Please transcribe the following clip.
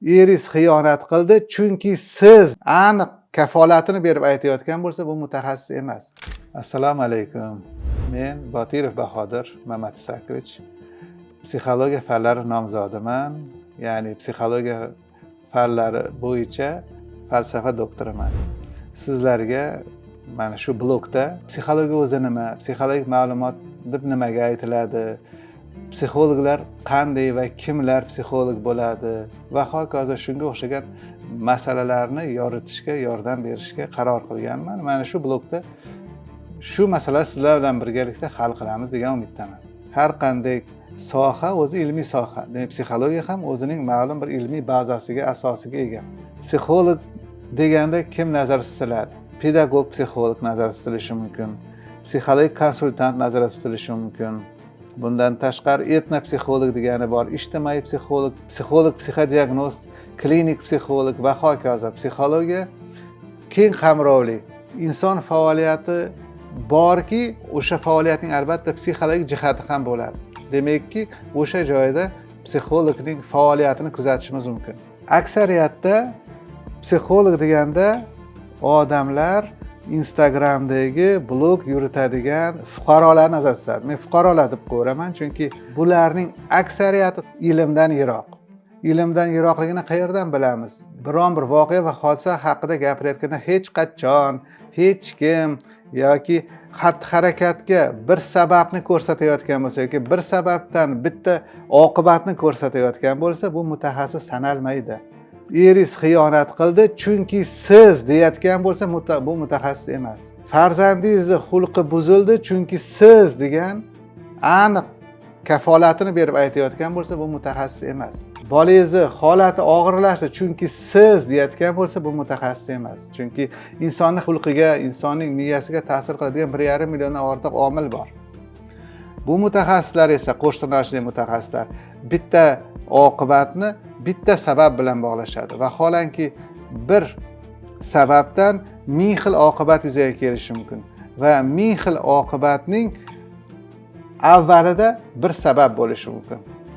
Eringiz xiyonat qildi, chunki siz aniq kafolatini berib aytayotgan bo'lsa, bu mutaxassis emas. Assalomu alaykum. Men Botirov Bahodir Mamatisakovich, psixologiya fanlari nomzodiman, ya'ni psixologiya fanlari bo'yicha falsafa doktoriman. Sizlarga mana shu blogda psixologiya o'zi nima, psixologik ma'lumot deb nimaga aytiladi, psixologlar qanday va kimlar psixolog bo'ladi va hokazo shunga o'xshagan masalalarni yoritishga yordam berishga qaror qilganman. Mana shu blogda shu masala sizlar bilan birgalikda hal qilamiz degan umiddaman. Har qanday soha o'zi ilmiy soha, demak, psixologiya ham o'zining ma'lum bir ilmiy bazasiga, asosiga ega. Psixolog deganda kim nazarda tutiladi? Pedagog psixolog nazarda tutilishi mumkin, psixologik konsultant nazarda tutilishi mumkin. Bundan tashqari etnopsixolog degani bor, ijtimoiy psixolog, psixolog psixodiagnost, klinik psixolog va hokazo. Psixologiya keng qamrovli inson faoliyati borki, o'sha faoliyatning albatta psixologik jihati ham bo'ladi. Demakki, o'sha joyda psixologning faoliyatini kuzatishimiz mumkin. Aksariyatda psixolog deganda odamlar Instagramdagi blog yuritadigan fuqarolarni nazarda tutadi. Men fuqarolar deb ko'raman, chunki bularning aksariyati ilmdan yiroq. Ilmdan yiroqligini qayerdan bilamiz? Biron bir voqea va hodisa haqida gapirayotganda hech qachon hech kim yoki xatti harakatga bir sababni ko'rsatayotgan bo'lsa yoki bir sababdan bitta oqibatni ko'rsatayotgan bo'lsa, bu mutaxassis sanalmaydi. Eringiz xiyonat qildi, chunki siz deyayotgan bo'lsa, bu mutaxassis emas. Farzandingizni xulqi buzildi, chunki siz degan aniq kafolatini berib aytayotgan bo'lsa, bu mutaxassis emas. Bolangizni holati og'irlashdi, chunki siz deyayotgan bo'lsa, bu mutaxassis emas. Chunki insonni xulqiga, insonning miyasiga ta'sir qiladigan 1,5 milliondan ortiq omil bor. Bu mutaxassislar esa, qo'sh mutaxassislar bitta oqibatni bitta sabab bilan bog'lashadi. Vaholanki bir sababdan ming xil oqibat yuzaga kelishi mumkin va ming xil oqibatning avvalida bir sabab bo'lishi mumkin.